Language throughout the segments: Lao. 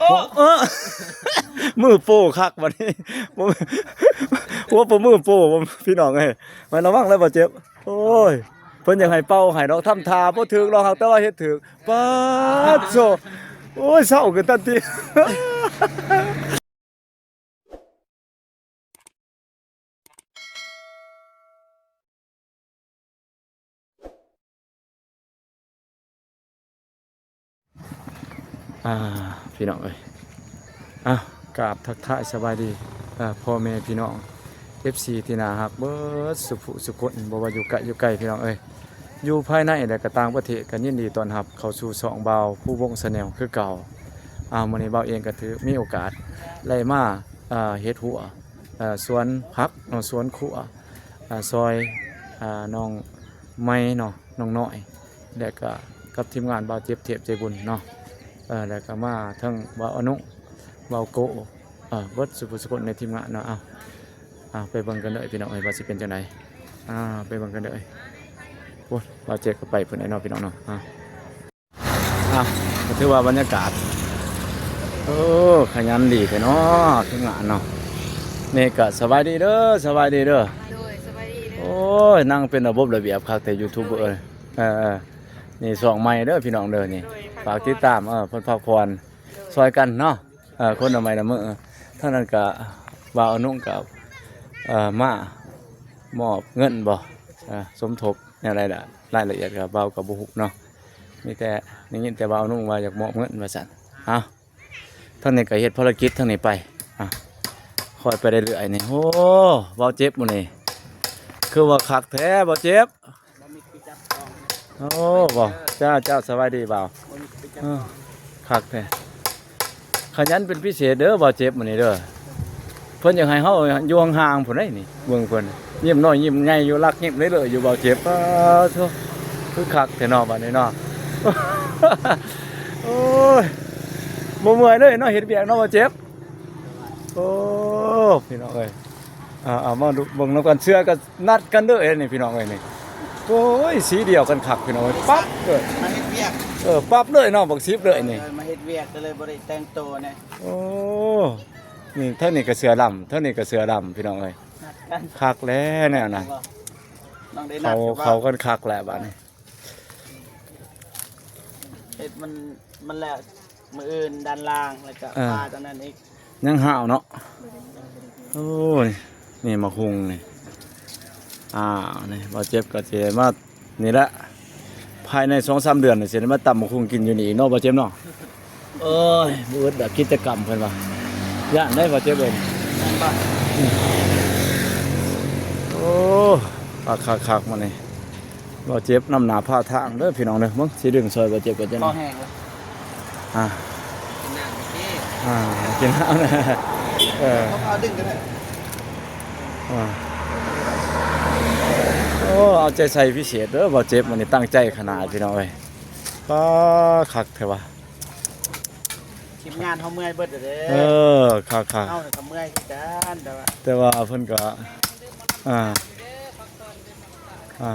ໂອ້ ເອີ ມືໂປ້ຄັກບັດນີ້ ໂອ້ ໂອ້ ໂອ້ ມືໂປ້ ພີ່ນ້ອງເອີຍ ໄປລະວັງເດີ ບໍ່ເຈັບ. ໂອ້ຍ ເພິ່ນຢາກໃຫ້ເປົ່າໃຫ້ດອກ ທຳທ່າບໍ່ຖືກດອກ ຫາກແຕ່ວ່າເຮັດຖືກ. ປາດໂທ້ ໂອ້ຍ ເຊົາຂຶ້ນທັນທີ. ອ່າ ພີ່ນ້ອງເອີຍ ອ່າ ກາບທັກທາຍສະບາຍດີ ອ່າ ພໍ່ແມ່ພີ່ນ້ອງ ເອັຟຊີ ທີ່ໜ້າຮັກເບິດສຸຜູ້ສຸຄົນ ບໍ່ວ່າຢູ່ໃກ້ຢູ່ໄກ ພີ່ນ້ອງເອີຍ. ຢູ່ພາຍໃນ ແລະ ກໍຕ່າງປະເທດ ກໍຍິນດີຕ້ອນຮັບເຂົ້າສູ່ຊ່ອງບ່າວພູວົງ Channel ຄືເກົ່າ. ອ່າ ມື້ນີ້ບ່າວເອງກໍຖືມີໂອກາດໄດ້ມາ ເຮັດຮົ້ວ ເອີ ສວນຜັກເນາະ ສວນຄົວ ເອີ ຊ່ອຍ ເອີ ນ້ອງໄມເນາະ ນ້ອງນ້ອຍ ແລະ ກໍກັບທີມງານບ່າວເຈັບເທບໃຈບຸນເນາະ ເອີ ແລະ ກໍມາທັງບ່າວອະນຸ ບ່າວໂກ ເອີ ເບິດສຸຜູ້ສຸຄົນໃນທີມງານເນາະ. ເອົາ ເອົາ ໄປເບິ່ງກັນເດີພີ່ນ້ອງເອີຍ ວ່າຊິເປັນຈັ່ງໃດ. ອ່າ ໄປເບິ່ງກັນເດີ. ໂອ້ຍ ບ່າວເຈັບກໍໄປພຸ້ນແຫຼະເນາະ ພີ່ນ້ອງເນາະ. ອ່າ ອ່ະ ກໍຖືວ່າບັນຍາກາດ ໂອ້ ຂະຫຍັນດີແທ້ເນາະ ທີມງານເນາະ. ນີ້ກໍສະບາຍດີເດີ ສະບາຍດີເດີ. ໂດຍ ສະບາຍດີເດີ. ໂອ້ຍ ນັ່ງເປັນລະບົບລະບຽບຄັກແທ້ ຢູທູບເບີ. ເອີ ເອີ ນີ້ຊ່ອງໃໝ່ເດີພີ່ນ້ອງເດີ ນີ້ ໂດຍ ຝາກຕິດຕາມ ເອີ ເພິ່ນພັກຜ່ອນ ໂດຍ ຊ່ອຍກັນເນາະ ເອີ ຄົນລະໄມ້ລະມື. ເທົ່ານັ້ນກໍບ່າວອະນຸກໍ ເອີ ມາມອບເງິນບໍ່ ເອີ ສົມທົບແນວໃດລະ ລາຍລະອຽດກໍບ່າວກໍບໍ່ຮູ້ເນາະ ມີແຕ່ໄດ້ຍິນແຕ່ບ່າວອະນຸວ່າຢາກມອບເງິນວ່າຊັ້ນ. ເອົາ ທາງນີ້ກໍເຮັດພາລະກິດທາງນີ້ໄປ ອ່ະ ຄ່ອຍໄປເລື້ອຍໆ ນີ້. ໂອ້ ບ່າວເຈັບມື້ນີ້ ຄືວ່າຄັກແທ້ ບ່າວເຈັບ. ໂອ້ ບໍ່ ເຈົ້າ ເຈົ້າ ສະບາຍດີບ່າວ. ເອີ ຄັກແທ້ ຂະຫຍັນເປັນພິເສດເດີ ບ່າວເຈັບ ມື້ນີ້ເດີ. ເພິ່ນຢາກໃຫ້ເຮົາຢູ່ຫ່າງໆ ພຸ້ນໃດ໋ນີ້ ເບິ່ງເພິ່ນ ຍິ້ມນ້ອຍຍິ້ມໃຫຍ່ຢູ່ ລັກຍິ້ມເລື້ອຍໆ ຢູ່ ບ່າວເຈັບ. ປາດໂທ້ ຄືຄັກແທ້ເນາະ ບາດນີ້ເນາະ. ໂອ້ຍ ບໍ່ເມື່ອຍເລີຍເນາະ ເຮັດວຽກເນາະ ບ່າວເຈັບ. ໂອ້ ພີ່ນ້ອງເອີຍ ເອົາ ເອົາມາດູເບິ່ງນຳກັນ ເສື້ອກໍນັດກັນເດີນີ້ ພີ່ນ້ອງເອີຍ ນີ້. ໂອ້ຍ ສີດຽວກັນຄັກ ພີ່ນ້ອງເອີຍ ປັບເລີຍ ມາເຮັດວຽກ. ເອີ ປັບເລີຍເນາະ ບັກສິບເລີຍນີ້. ເອີ ມາເຮັດວຽກກໍເລີຍບໍ່ໄດ້ແຕ່ງໂຕແດ່. ໂອ້ ນີ້ ທາງນີ້ກໍເສື້ອດຳ ທາງນີ້ກໍເສື້ອດຳ ພີ່ນ້ອງເອີຍ ນັດກັນ ຄັກແລ້ວແນວນັ້ນ. ນ້ອງໄດ້ນັດ ເຂົ້າ ເຂົ້າກັນຄັກແລ້ວບາດນີ້. ເຮັດມັນ ມັນແລ້ວ ມື້ອື່ນດ້ານລ່າງ ແລ້ວກໍ ເອີ ປາຕົວນັ້ນອີກ ຍັງຫ້າວເນາະ. ໂອ້ຍ ນີ້ໝາກຫຸ່ງນີ້ ອ້າວ ນີ້ບ່າວເຈັບກໍຊິໄດ້ມາ ນີ້ແຫຼະ ພາຍໃນສອງສາມເດືອນນີ້ ຊິໄດ້ມາຕຳໝາກຫຸ່ງກິນຢູ່ນີ້ອີກເນາະ ບ່າວເຈັບເນາະ. ໂອ້ຍ ບໍ່ອຶດດອກກິດຈະກຳ ເພິ່ນວ່າ ຢ້ານໄດ໋ ບ່າວເຈັບເອີຍ. ໂອ້ ຄັກໆໆ ມື້ນີ້ ບ່າວເຈັບນຳໜ້າພາທາງເດີພີ່ນ້ອງເດີ. ເບິ່ງ ຊິດຶງຊ່ອຍບ່າວເຈັບກໍຈັ່ງ ຄໍແຫ້ງແລ້ວ ອ່າ ກິນນ້ຳເມື່ອກີ້ ອ່າ ກິນນ້ຳ ເອີ ເອົາດຶງກໍໄດ້ ອ່າ ໂອ້ ເອົາໃຈໃສ່ພິເສດເດີບ່າວເຈັບ ມື້ນີ້ຕັ້ງໃຈຂະໜາດ ພີ່ນ້ອງເອີຍ. ປາ ຄັກແທ້ວ່າ ທີມງານເຮົາເມື່ອຍເບິດເດ້. ເອີ ຄັກໆ ເຮົາກໍເມື່ອຍຄືກັນ ແຕ່ວ່າ ແຕ່ວ່າເພິ່ນກໍ ອ່າ ອ່າ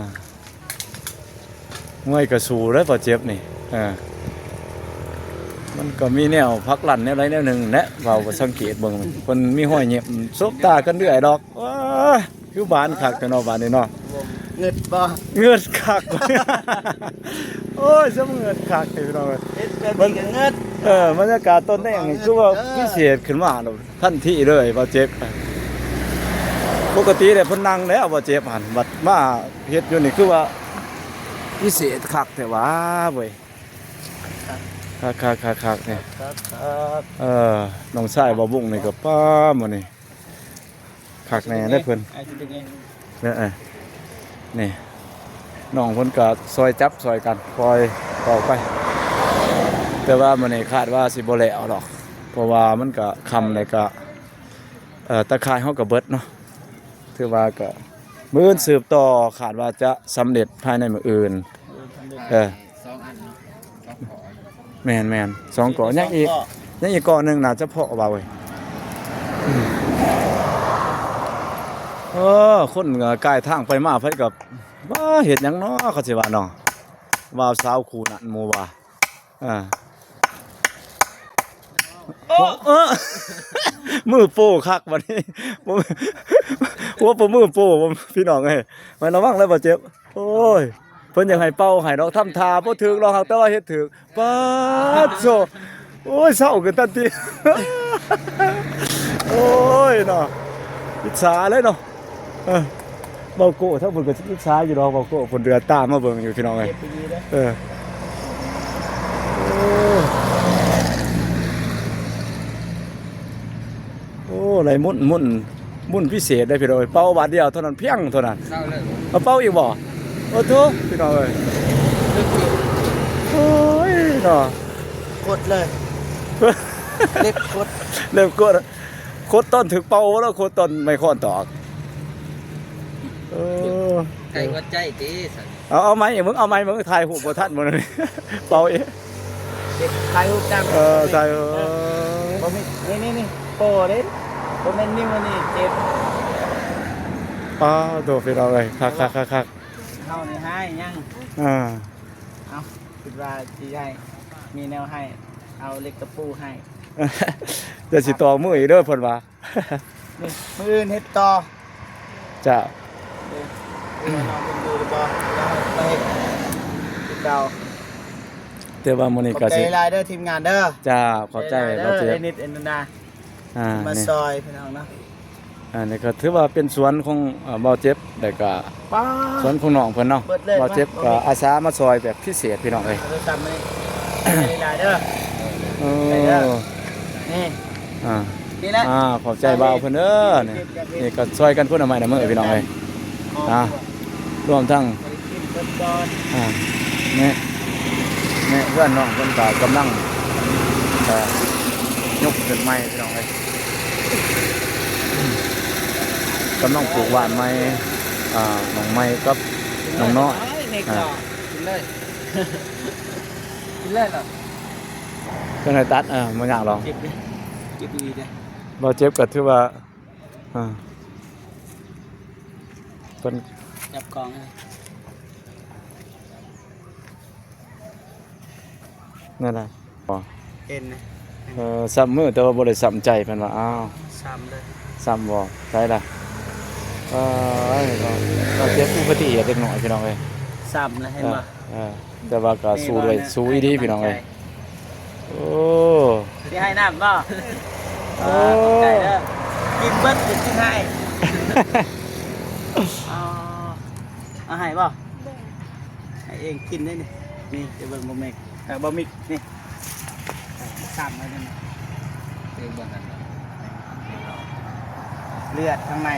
ເມື່ອຍກໍສູ້ເດ້ບ່າວເຈັບນີ້. ເອີ ມັນກໍມີແນວພັກລັນແນວໃດແນວໜຶ່ງແຫຼະ ເວົ້າກໍສັງເກດເບິ່ງ ເພິ່ນມີຮອຍຍິ້ມ ສົບຕາກັນເລື້ອຍດອກ. ວ້າ ຄືບານຄັກແທ້ເນາະບາດນີ້ເນາະ. ເງິດບໍ່? ເງິດຄັກ. ໂອ້ຍ ສະເໝືອນຄັກແທ້ພີ່ນ້ອງເອີຍ ເຮັດແບບນີ້ກໍເງິດ. ເອີ ບັນຍາກາດຕອນແລງນີ້ຄືວ່າພິເສດຂຶ້ນມາໂລດ ທັນທີເລີຍບ່າວເຈັບ. ປົກກະຕິແລ້ວເພິ່ນນັ່ງແລ້ວບ່າວເຈັບຫັ້ນ ບັດມາເຮັດຢູ່ນີ້ຄືວ່າພິເສດຄັກແທ້ຫວາເວີຍ. ຄັກໆໆໆ ນີ້ ຄັກໆ ເອີ ນ້ອງຊາຍບ່າວບຸ້ງນີ້ກໍ ປ້າ ມື້ນີ້ ຄັກແນ່ເດ້ເພິ່ນ ເອີ ນີ້ ນ້ອງເພິ່ນກໍຊ່ອຍຈັບຊ່ອຍກັນ ປ່ອຍອອກໄປ. ແຕ່ວ່າມື້ນີ້ຄາດວ່າຊິບໍ່ແລ້ວດອກ ເພາະວ່າມັນກໍຄ່ຳ ແລ້ວກໍ ເອີ ຕາຂ່າຍເຮົາກໍເບິດເນາະ. ຖືວ່າກໍມື້ອື່ນສືບຕໍ່ ຄາດວ່າຈະສຳເລັດພາຍໃນມື້ອື່ນ. ເອີ ສອງອັນເນາະ ສອງຂໍ້ ແມ່ນໆ ສອງກໍ ຍັງອີກ ຍັງອີກກໍໜຶ່ງໜ້າຈະພໍເວົ້າເວີຍ. ເອີ ຄົນກໍກາຍທາງໄປມາ ໃຜກໍວ່າເຮັດຫຍັງເນາະ ເຂົາຊິວ່າເນາະ ບ່າວສາວຄູ່ນັ້ນໝູ່ວ່າ. ອ່າ ໂອ້ ໂອ້ ເອີ ມືໂປ້ຄັກບັດນີ້ ໂອ້ ໂອ້ ໂປ້ມືໂປ້ ພີ່ນ້ອງເອີຍ ໄປລະວັງເລີຍ ບໍ່ເຈັບ. ໂອ້ຍ ເພິ່ນຢາກໃຫ້ເປົ່າໃຫ້ດອກ ທຳທ່າບໍ່ຖືກດອກ ຫາກແຕ່ວ່າເຮັດຖືກ. ປາດໂທ້ ໂອ້ຍ ເສົ້າຂຶ້ນທັນທີ ໂອ້ຍເນາະ ອິດສາເລີຍເນາະ. ເອີ ເບົາໂກ້ທາງພຸ້ນກໍອິດສາຢູ່ດອກ ເບົາໂກ້ພຸ້ນເດືອຕາມາເບິ່ງຢູ່ ພີ່ນ້ອງເອີຍ. ເອີ ໂອ້ ໄດ້ໝຸນ ໝຸນ ໝຸນພິເສດເດ້ພີ່ນ້ອງເອີຍ ເປົ່າບາດດຽວເທົ່ານັ້ນ ພຽງເທົ່ານັ້ນ ເຊົາເລີຍ. ເອົາເປົ່າອີກບໍ່? ໂອ້ໂທ້ ພີ່ນ້ອງເອີຍ ໂອ້ຍເນາະ ກົດເລີຍ ເລັບກົດ ເລັບກົດ ກົດຕອນຖືກເປົ່າ ແລ້ວກົດຕອນໄມ້ຄ້ອນຕອກ. ເອີ ໃກ້ຫົວໃຈຕິຊັ້ນ. ເອົາ ເອົາໄມ້ເບິ່ງ ເອົາໄມ້ເບິ່ງ ຖ່າຍຮູບບໍ່ທັນໝົດນີ້ ເປົ່າອີກ ຖ່າຍຮູບຈັງ ເອີ ຖ່າຍ ເອີ ບໍ່ມີ ນີ້ໆໆ ໂປ້ເດ້ ບໍ່ແມ່ນນິ້ວນີ້ເຈັບ. ປາໂທ້ ພີ່ນ້ອງເອີຍ ຄັກໆໆໆ ເຮົານີ້ຮ້າຍຍັງ ອ່າ ເອົາ ຄິດວ່າຊິໃຫ້ ມີແນວໃຫ້ ເອົາເຫຼັກຕະປູໃຫ້ ຈະຊິຕອກມືອີກເດີ ເພິ່ນວ່າ. ນີ້ ມື້ອື່ນເຮັດຕໍ່ ເຈົ້າ ເອີ ເອີ ນ້ອງເພິ່ນຢູ່ຫຼືບໍ່ ລາວມາເຮັດຄືເກົ່າ. ແຕ່ວ່າມື້ນີ້ກໍຊິ ຂອບໃຈຫຼາຍເດີທີມງານເດີ ເຈົ້າ ຂອບໃຈ ຂອບໃຈຫຼາຍເດີ ເບົາເຈັບ ເອນິດ ເອນນາ ອ່າ ມາຊ່ອຍພີ່ນ້ອງເນາະ. ອັນນີ້ກໍຖືວ່າເປັນສວນຂອງ ເອີ ເບົາເຈັບ ແລ້ວກໍ ປ້າ ສວນຂອງນ້ອງເພິ່ນເນາະ ເບິດເລີຍ ເບົາເຈັບກໍອາສາມາຊ່ອຍແບບພິເສດ ພີ່ນ້ອງເອີຍ ເອົາໂທລະສັບມານີ້ ຫຼາຍໆເດີ ເອີ ໄປເດີ ນີ້ ອ່າ ນີ້ແຫຼະ ອ່າ ຂອບໃຈບ່າວເພິ່ນເດີ ນີ້ ນີ້ກໍຊ່ອຍກັນພຸ້ນ ເອົາໄມ້ນຳມື ພີ່ນ້ອງເອີຍ ອ່າ ລວມທັງ ອ່າ ນີ້ ນີ້ເຮືອນນ້ອງເພິ່ນກໍກຳລັງ ເອີ ຍົກຂຶ້ນໃໝ່ ພີ່ນ້ອງເອີຍ ກຳລັງປູກບ້ານໃໝ່ ອ່າ ນ້ອງໃໝ່ກັບນ້ອງນ້ອຍ ເອີ ນີ້ກໍ ອ່າ ກິນເລີຍ ກິນເລີຍເນາະ ເພິ່ນໃຫ້ຕັດ ເອີ ບໍ່ຍາກດອກ ເຈັບເດ້ ເຈັບອີ່ຫຼີເດ້ ບໍ່ເຈັບກໍຖືວ່າ ອ່າ ເພິ່ນຈັບຂອງ ນັ້ນແຫຼະ ເຫັນນະ ເອີ ຊ້ຳມື ແຕ່ວ່າບໍ່ໄດ້ຊ້ຳໃຈ ເພິ່ນວ່າ ອ້າວ ຊ້ຳເລີຍ ຊ້ຳບໍ່ ໃສລະ ເອີ ເນາະ ເຈັບອຸບັດຕິເຫດເດັກນ້ອຍ ພີ່ນ້ອງເອີຍ ຊ້ຳລະ ເຫັນບໍ່ ເອີ ເອີ ແຕ່ວ່າກໍສູ້ດ້ວຍ ນີ້ບໍ່ ສູ້ອີ່ດີ ພີ່ນ້ອງເອີຍ ໂອ້ ຊິໃຫ້ນ້ຳບໍ່ ໂອ້ ຂອບໃຈເດີ ກິນເບິດຊິກິນໃຫ້ ເອົາ ເອົາໃຫ້ບໍ່ ໃຫ້ເອງກິນໄດ້ນີ້ ນີ້ ໄປເບິ່ງບໍ່ເມັກ ເອີ ບໍ່ມິກ ນີ້ ຊ້ຳໄວ້ນີ້ ເບິ່ງກັນ ເລືອດຂ້າງໃນ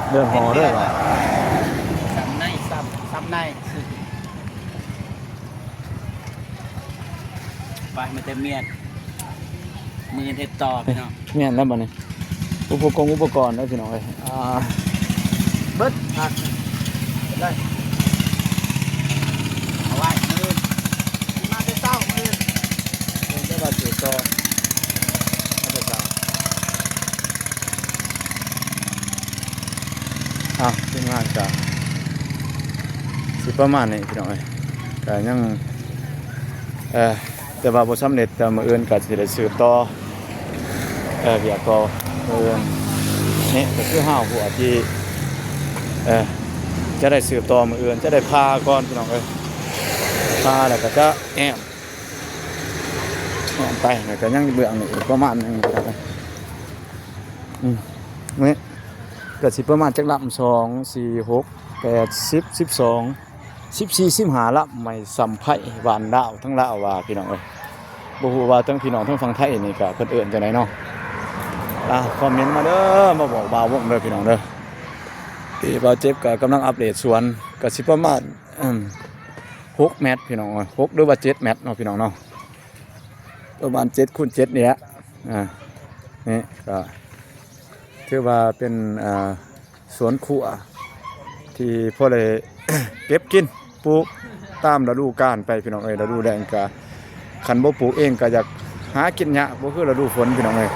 ເລືອດຫໍ່ເດີ ຊ້ຳໃນ ຊ້ຳ ຊ້ຳໃນ ໄປ ມີແຕ່ມ້ຽນ ມື້ອື່ນເຮັດຕໍ່ ພີ່ນ້ອງ ມ້ຽນແລ້ວບັດນີ້ ອຸປະກອນ ອຸປະກອນເດີ ພີ່ນ້ອງເອີຍ ອ່າ ເບິດ ພັກ ເອົາໄວ້ມື້ອື່ນ ມາແຕ່ເຊົ້າມື້ອື່ນ ເບິ່ງແຕ່ວ່າຖືກຕໍ່ ມາແຕ່ເຊົ້າ. ອ່ະ ທີມງານກະຊິປະມານນີ້ພີ່ນ້ອງເອີຍ ກະຍັງ ເອີ ແຕ່ວ່າບໍ່ສຳເລັດ ແຕ່ມື້ອື່ນກະຊິໄດ້ສືບຕໍ່ ເອີ ວຽກຕໍ່ມື້ອື່ນ ນີ້ກະຄືຮາວຫົວທີ່ ເອີ ຈະໄດ້ສືບຕໍ່ມື້ອື່ນ ຈະໄດ້ຜ່າກ່ອນພີ່ນ້ອງເອີຍ ຜ່າແລ້ວກະຈະແອ້ມ ແອ້ມໄປ ແລ້ວກະຍັງເບື້ອງນີ້ອີກປະມານໜຶ່ງພີ່ນ້ອງເອີຍ ອືມ ນີ້ ກະຊິປະມານຈັກລຳ ສອງ ສີ່ ຫົກ ແປດ ສິບ ສິບສອງ ສິບສີ່ ສິບຫ້າລຳ ໄມ້ສຳໄພບ້ານລາວ ທາງລາວວ່າພີ່ນ້ອງເອີຍ ບໍ່ຮູ້ວ່າທາງພີ່ນ້ອງທາງຝັ່ງໄທນີ້ກະເພິ່ນເອີ້ນຈັ່ງໃດເນາະ ອ່າ ຄອມເມັນມາເດີ ມາບອກບ່າວວົງເດີພີ່ນ້ອງເດີ ທີ່ບ່າວເຈັບກະກຳລັງອັບເດດສວນ ກະຊິປະມານ ອືມ ຫົກແມັດພີ່ນ້ອງເອີຍ ຫົກ ຫຼືວ່າເຈັດແມັດເນາະພີ່ນ້ອງເນາະ ປະມານເຈັດຄູນເຈັດນີ້ແຫຼະ ອ່າ ນີ້ກະຖືວ່າເປັນ ອ່າ ສວນຄົວທີ່ພໍໄດ້ເກັບກິນ ປູກຕາມລະດູການໄປພີ່ນ້ອງເອີຍ ລະດູແລ້ງກະ ຄັນບໍ່ປູກເອງກະຢາກຫາກິນຍາກ ບໍ່ຄືລະດູຝົນພີ່ນ້ອງເອີຍ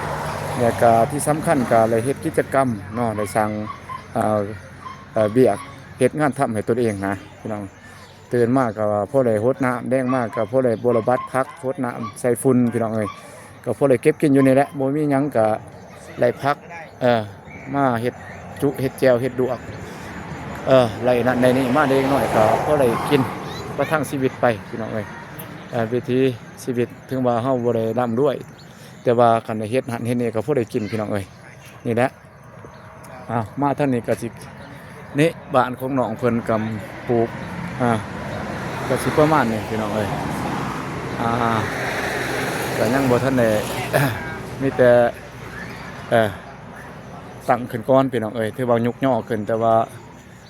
ແລະກະທີ່ສຳຄັນກະໄດ້ເຮັດກິດຈະກຳເນາະ ໄດ້ສ້າງ ເອີ ເອີ ວຽກເຮັດງານທຳໃຫ້ຕົນເອງນະພີ່ນ້ອງ. ຕື່ນມາກໍພໍໄດ້ຫົດນ້ຳ ແລງມາກໍພໍໄດ້ບົວລະບັດຜັກ ຫົດນ້ຳໃສ່ຝຸ່ນພີ່ນ້ອງເອີຍ. ກໍພໍໄດ້ເກັບກິນຢູ່ນີ້ແຫຼະ ບໍ່ມີຫຍັງກໍໄດ້ຜັກ ເອີ ມາເຮັດຈຸເຮັດແຈ່ວເຮັດດວກ ເອີ ໄດ້ນັ້ນໄດ້ນີ້ມາເລັກນ້ອຍ ກໍພໍໄດ້ກິນປະທັງຊີວິດໄປພີ່ນ້ອງເອີຍ. ເອີ ວິຖີຊີວິດ ເຖິງວ່າເຮົາບໍ່ໄດ້ລ່ຳລວຍ ແຕ່ວ່າຄັນໄດ້ເຮັດຫັ້ນເຮັດນີ້ກໍພໍໄດ້ກິນພີ່ນ້ອງເອີຍ. ນີ້ແຫຼະ ອ້າວ ມາທາງນີ້ກໍຊິ ນີ້ບ້ານຂອງນ້ອງເພິ່ນກຳປູກ ອ່າ ກໍຊິປະມານນີ້ພີ່ນ້ອງເອີຍ. ອ່າ ກໍຍັງບໍ່ທັນໄດ້ ມີແຕ່ ເອີ ຕັ້ງຂຶ້ນກ່ອນພີ່ນ້ອງເອີຍ ຖືວ່າຍຸກຍໍຂຶ້ນ ແຕ່ວ່າ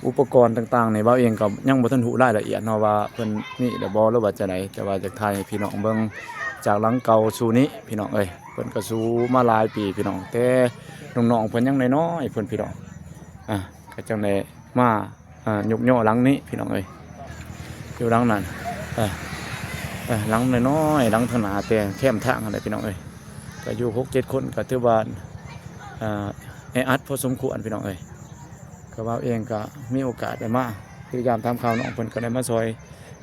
ອຸປະກອນຕ່າງໆນີ້ ບ່າວເອງກໍຍັງບໍ່ທັນຮູ້ລາຍລະອຽດເນາະ ວ່າເພິ່ນມີແລ້ວບໍ່ ຫຼືວ່າຈັ່ງໃດ ແຕ່ວ່າຢາກຖ່າຍໃຫ້ພີ່ນ້ອງເບິ່ງ ຈາກຫຼັງເກົ່າສູ່ນີ້ພີ່ນ້ອງເອີຍ. ເພິ່ນກໍສູ່ມາຫຼາຍປີພີ່ນ້ອງ ແຕ່ນ້ອງໆເພິ່ນຍັງນ້ອຍໆເພິ່ນພີ່ນ້ອງ ອ່າ ກໍຈັ່ງໄດ້ມາ ອ່າ ຍົກຍໍຫຼັງນີ້ພີ່ນ້ອງເອີຍ. ຢູ່ຫຼັງນັ້ນ ເອີ ເອີ ຫຼັງນ້ອຍໆ ຫຼັງທາງໜ້າແຕ່ແຄມທາງຫັ້ນແຫຼະພີ່ນ້ອງເອີຍ. ກໍຢູ່ຫົກເຈັດຄົນ ກໍຖືວ່າ ອ່າ ແອອັດພໍສົມຄວນພີ່ນ້ອງເອີຍ. ກໍບ່າວເອງກໍມີໂອກາດໄດ້ມາ ຄືຢາມຖາມຂ່າວນ້ອງເພິ່ນ ກໍໄດ້ມາຊ່ອຍ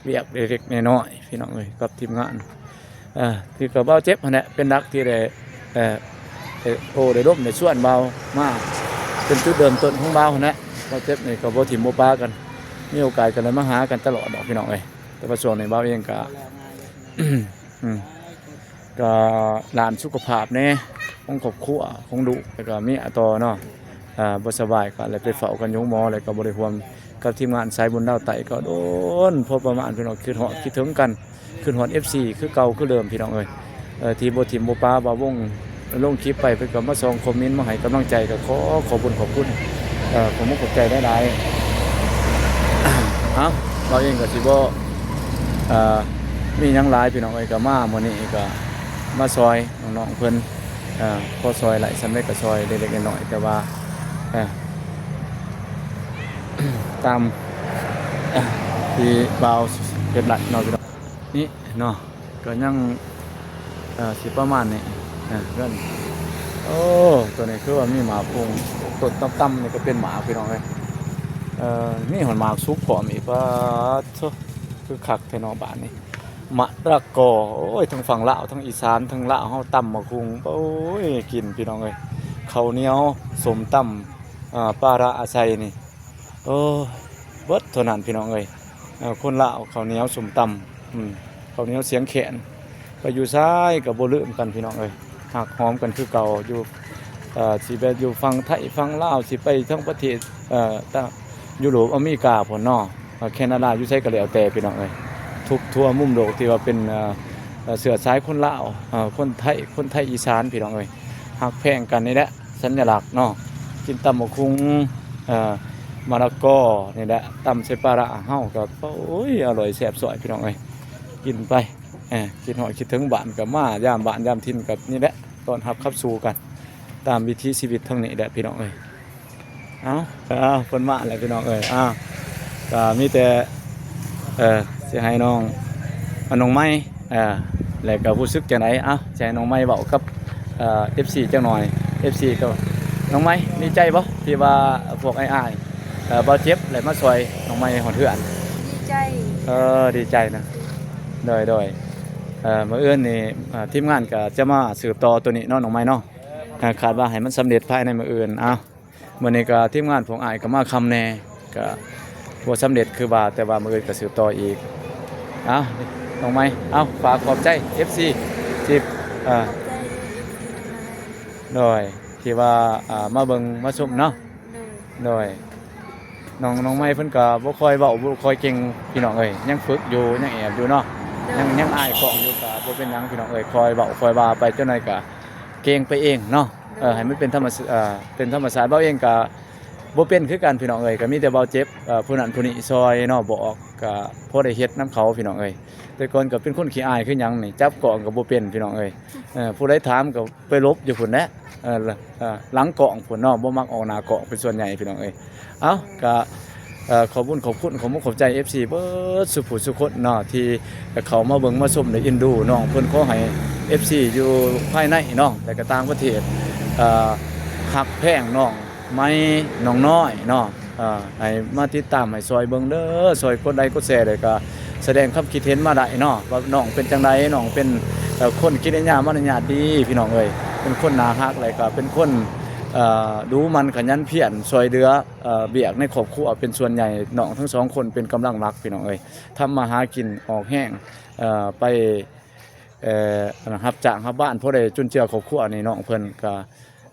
ວຽກເລັກໆນ້ອຍໆພີ່ນ້ອງເອີຍ ກັບທີມງານ ເອີ ທີ່ກໍບ່າວເຈັບຫັ້ນແຫຼະ ເປັນຫຼັກທີ່ໄດ້ ເອີ ໄດ້ໂອ້ໄດ້ລົມໄດ້ຊວນບ່າວມາ ເປັນຈຸດເລີ່ມຕົ້ນຂອງບ່າວຫັ້ນແຫຼະ. ບ່າວເຈັບນີ້ກໍບໍ່ຖິ້ມບໍ່ປະກັນ ມີໂອກາດກໍໄດ້ມາຫາກັນຕະຫຼອດດອກພີ່ນ້ອງເອີຍ. ແຕ່ວ່າຊ່ວງນີ້ບ່າວເອງກໍ ອືມ ກໍດ້ານສຸຂະພາບແດ່ ຂອງຄອບຄົວ ຂອງລູກ ແລ້ວກໍເມຍຕໍ່ເນາະ ອ່າ ບໍ່ສະບາຍ ກໍເລີຍໄປເຝົ້າກັນຢູ່ໂຮງໝໍ ແລ້ວກໍບໍ່ໄດ້ຮ່ວມກັບທີມງານສາຍບຸນລາວໃຕ້ ກໍດົນພໍປະມານພີ່ນ້ອງ. ຄິດຮອດຄິດເຖິງກັນ ຄິດຮອດເອັຟຊີຄືເກົ່າຄືເດີມພີ່ນ້ອງເອີຍ. ເອີ ທີ່ບໍ່ຖິ້ມບໍ່ປະ ວ່າວົງລົງຄລິບໄປ ເພິ່ນກໍມາສ່ອງຄອມເມັນ ມາໃຫ້ກຳລັງໃຈ ກໍຂໍຂອບບຸນຂອບຄຸນ ເອີ ຂອບມຸກຂອບໃຈຫຼາຍໆ. ເອົ້າ ເຮົາເອງກໍຊິບໍ່ ເອີ ມີຫຍັງຫຼາຍພີ່ນ້ອງເອີຍ ກໍມາມື້ນີ້ກໍມາຊ່ອຍນ້ອງໆເພິ່ນ ເອີ ພໍຊ່ອຍໄດ້ສ່ຳໃດກໍຊ່ອຍເລັກໆນ້ອຍໆ ແຕ່ວ່າ ເອີ ຕາມ ເອີ ທີ່ບ່າວເຮັດໄດ້ເນາະພີ່ນ້ອງ. ນີ້ເນາະ ກໍຍັງ ເອີ ຊິປະມານນີ້ ເອີ ເຮືອນ ໂອ້ ຕົວນີ້ຄືວ່າມີໝາກພຸງ ຕົ້ນຕ່ຳໆນີ້ກໍເປັນໝາກພີ່ນ້ອງເອີຍ. ເອີ ມີຮອດໝາກສຸກພ້ອມອີກ ປາດໂທ້ ຄືຄັກແທ້ເນາະບ້ານນີ້. ມະລະກໍ ໂອ້ຍ ທັງຝັ່ງລາວ ທັງອີສານ ທັງລາວເຮົາຕຳໝາກຮຸ່ງ ໂອ້ຍ ກິນພີ່ນ້ອງເອີຍ. ເຂົ້າໜຽວ ສົ້ມຕຳ ເອີ ປາລະອາໄສນີ້ ໂອ້ຍ ເບິດເທົ່ານັ້ນພີ່ນ້ອງເອີຍ. ເອີ ຄົນລາວເຂົ້າໜຽວສົ້ມຕຳ ອືມ ເຂົ້າໜຽວສຽງແຄນ ໄປຢູ່ໃສກໍບໍ່ລືມກັນພີ່ນ້ອງເອີຍ ຮັກຫອມກັນຄືເກົ່າ. ຢູ່ ເອີ ຊິໄປຢູ່ຝັ່ງໄທຝັ່ງລາວ ຊິໄປທັງປະເທດ ເອີ ຕາງຢູໂຣບ ອາເມລິກາພຸ້ນເນາະ ເອີ ແຄນາດາ ຢູ່ໃສກໍແລ້ວແຕ່ພີ່ນ້ອງເອີຍ ທຸກທົ່ວມຸມໂລກທີ່ວ່າເປັນ ເອີ ເຊື້ອສາຍຄົນລາວ ເອີ ຄົນໄທ ຄົນໄທອີສານພີ່ນ້ອງເອີຍ ຮັກແພງກັນນີ້ແຫຼະ ສັນຍະລັກເນາະ. ກິນຕຳບັກຫຸ່ງ ເອີ ມະລະກໍນີ້ແຫຼະ ຕຳໃສ່ປາລະ ເຮົາກໍ ໂອ້ຍ ອະລ່ອຍແຊບຊອຍພີ່ນ້ອງເອີຍ. ກິນໄປ ເອີ ຄິດຮອດຄິດເຖິງບ້ານກໍມາ ຍາມບ້ານຍາມຖິ່ນກໍນີ້ແຫຼະ ຕ້ອນຮັບຂັບສູ່ກັນ ຕາມວິຖີຊີວິດທາງນີ້ແຫຼະພີ່ນ້ອງເອີຍ. ເອົ້າ ເອີ ເພິ່ນມາແລ້ວພີ່ນ້ອງເອີຍ. ເອົ້າ ກໍມີແຕ່ ເອີ ຊິໃຫ້ນ້ອງ ນ້ອງໄມ ເອີ ແລ້ວກໍຮູ້ສຶກຈັ່ງໃດ? ເອົ້າ ຊິໃຫ້ນ້ອງໄມເວົ້າກັບ ເອີ ເອັຟຊີຈັກໜ່ອຍ. ເອັຟຊີກໍ ນ້ອງໄມ ດີໃຈບໍ່ ທີ່ວ່າພວກອ້າຍໆ ເອີ ບາດເຈັບ ແລ້ວມາຊ່ອຍນ້ອງໄມຮອດເຮືອນ? ດີໃຈ. ເອີ ດີໃຈນະ. ໂດຍ ໂດຍ ເອີ ມື້ອື່ນນີ້ ເອີ ທີມງານກໍຈະມາສືບຕໍ່ຕົວນີ້ເນາະ ນ້ອງໄມເນາະ. ເອີ ຄາດວ່າໃຫ້ມັນສຳເລັດພາຍໃນມື້ອື່ນ. ເອົ້າ ມື້ນີ້ກໍທີມງານພວກອ້າຍກໍມາຄ່ຳແດ່ ກໍບໍ່ສຳເລັດຄືວ່າ ແຕ່ວ່າມື້ອື່ນກໍສືບຕໍ່ອີກ. ເອົ້າ ນ້ອງໄມ ເອົ້າ ຝາກຂອບໃຈເອັຟຊີ ທີ່ ເອີ ຂອບໃຈເອັຟຊີທັງຫຼາຍ ໂດຍ ທີ່ວ່າ ອ່າ ມາເບິ່ງມາຊົມເນາະ. ໂດຍ ໂດຍ ນ້ອງ ນ້ອງໄມເພິ່ນກໍບໍ່ຄ່ອຍເວົ້າ ບໍ່ຄ່ອຍເກັ່ງພີ່ນ້ອງເອີຍ ຍັງຝຶກຢູ່ ຍັງແອບຢູ່ເນາະ. ໂດຍ ຍັງ ຍັງອາຍກ້ອງຢູ່ ກໍບໍ່ເປັນຫຍັງພີ່ນ້ອງເອີຍ ຄ່ອຍເວົ້າຄ່ອຍວ່າໄປ ຈັກໜ່ອຍກໍເກັ່ງໄປເອງເນາະ. ເອີ ໃຫ້ມັນເປັນທຳມະຊາ ເອີ ເປັນທຳມະຊາດ. ບ່າວເອງກະບໍ່ເປັນຄືກັນພີ່ນ້ອງເອີຍ ກະມີແຕ່ບ່າວເຈັບ ເອີ ຜູ້ນັ້ນຜູ້ນີ້ຊ່ອຍເນາະ ບອກ ກະພໍໄດ້ເຮັດນຳເຂົາພີ່ນ້ອງເອີຍ. ແຕ່ກ່ອນກະເປັນຄົນຂີ້ອາຍຄືຫຍັງນີ້ ຈັບກ້ອງກະບໍ່ເປັນພີ່ນ້ອງເອີຍ. ເອີ ຜູ້ໃດຖາມກະໄປຫຼົບຢູ່ພຸ້ນແຫຼະ ເອີ ຫຼັງກ້ອງພຸ້ນເນາະ ບໍ່ມັກອອກໜ້າກ້ອງເປັນສ່ວນໃຫຍ່ພີ່ນ້ອງເອີຍ. ເອົ້າ ກະ ເອີ ຂອບບຸນຂອບຄຸນ ຂອບມຸກຂອບໃຈເອັຟຊີເບິດສູ່ຜູ້ສູ່ຄົນເນາະ ທີ່ເຂົ້າມາເບິ່ງມາຊົມ ແລະ ເອັນດູນ້ອງເພິ່ນ. ຂໍໃຫ້ເອັຟຊີຢູ່ພາຍໃນເນາະ ແລະ ກະຕ່າງປະເທດ ເອີ ຮັກແພງນ້ອງໄມ ນ້ອງນ້ອຍເນາະ. ເອີ ໃຫ້ມາຕິດຕາມ ໃຫ້ຊ່ອຍເບິ່ງເດີ ຊ່ອຍກົດໄລກົດແຊ ແລະ ກະສະແດງຄຳຄິດເຫັນມາໄດ້ເນາະ ວ່ານ້ອງເປັນຈັ່ງໃດ ນ້ອງເປັນ ເອີ ຄົນກິລິຍາມານະຍາດດີພີ່ນ້ອງເອີຍ ເປັນຄົນໜ້າຮັກ ແລະກະເປັນຄົນ ເອີ ດຸໝັ່ນຂະຫຍັນພຽນ ຊ່ວຍເຫຼືອ ເອີ ວຽກໃນຄອບຄົວເປັນສ່ວນໃຫຍ່. ນ້ອງທັງສອງຄົນເປັນກຳລັງຫຼັກພີ່ນ້ອງເອີຍ ທຳມາຫາກິນອອກແຮງ ເອີ ໄປ ເອີ ຮັບຈ້າງຮັບບ້ານ ພໍໄດ້ຈຸນເຈືອຄອບຄົວນີ້ ນ້ອງເພິ່ນກະ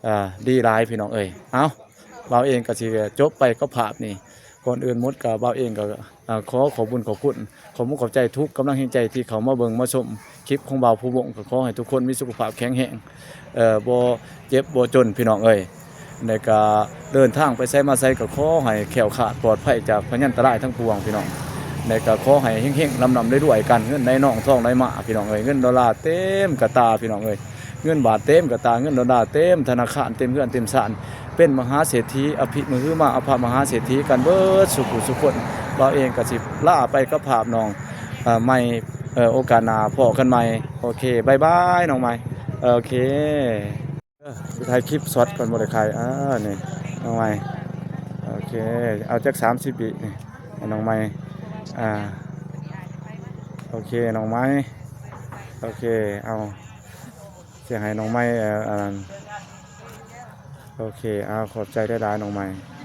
ເອີ ດີຫຼາຍພີ່ນ້ອງເອີຍ. ເອົ້າ ບ່າວເອງກະຊິຈົບໄປກັບພາບນີ້. ກ່ອນອື່ນໝົດກະບ່າວເອງກະ ເອີ ຂໍຂອບບຸນຂອບຄຸນ ຂອບມຸກຂອບໃຈທຸກກຳລັງແຮງໃຈທີ່ເຂົ້າມາເບິ່ງມາຊົມຄລິບຂອງບ່າວພູວົງ. ກະຂໍໃຫ້ທຸກຄົນມີສຸຂະພາບແຂງແຮງ ເອີ ບໍ່ເຈັບບໍ່ຈົນພີ່ນ້ອງເອີຍ. ແລະກະເດີນທາງໄປໃສມາໃສກະຂໍໃຫ້ແຄ້ວຄາດປອດໄພຈາກພະຍັນຕະລາຍທັງປວງພີ່ນ້ອງ. ແລະກະຂໍໃຫ້ເຮັງໆ ລ່ຳໆ ລວຍໆ ການເງິນໄຫຼນອງທອງໄຫຼມາພີ່ນ້ອງເອີຍ. ເງິນໂດລາເຕັມກະຕາພີ່ນ້ອງເອີຍ ເງິນບາດເຕັມກະຕາ ເງິນໂດລາເຕັມທະນາຄານ ເຕັມເຮືອນເຕັມຊານ ເປັນມະຫາເສດຖີ ອະພິມະຮືມາ ອະພະມະຫາເສດຖີກັນເບິດສູ່ຜູ້ສູ່ຄົນ. ບ່າວເອງກະຊິລາໄປກັບພາບນ້ອງ ເອີ ໃໝ່ ເອີ ໂອກາດໜ້າພໍ້ກັນໃໝ່. ໂອເຄ ບາຍບາຍນ້ອງໃໝ່. ໂອເຄ ເອີ ຖ່າຍຄລິບຊັອດກ່ອນ ບໍ່ໄດ້ຖ່າຍ. ເອີ ນີ້ນ້ອງໃໝ່ ໂອເຄ ເອົາຈັກສາມສິບວິນີ້ ໃຫ້ນ້ອງໃໝ່. ອ່າ ໂອເຄ ນ້ອງໃໝ່ ໂອເຄ ເອົາ ຊິໃຫ້ນ້ອງໃໝ່ ເອີ ອັນນັ້ນ. ໂອເຄ ເອົາ ຂອບໃຈຫຼາຍໆ ນ້ອງໃໝ່.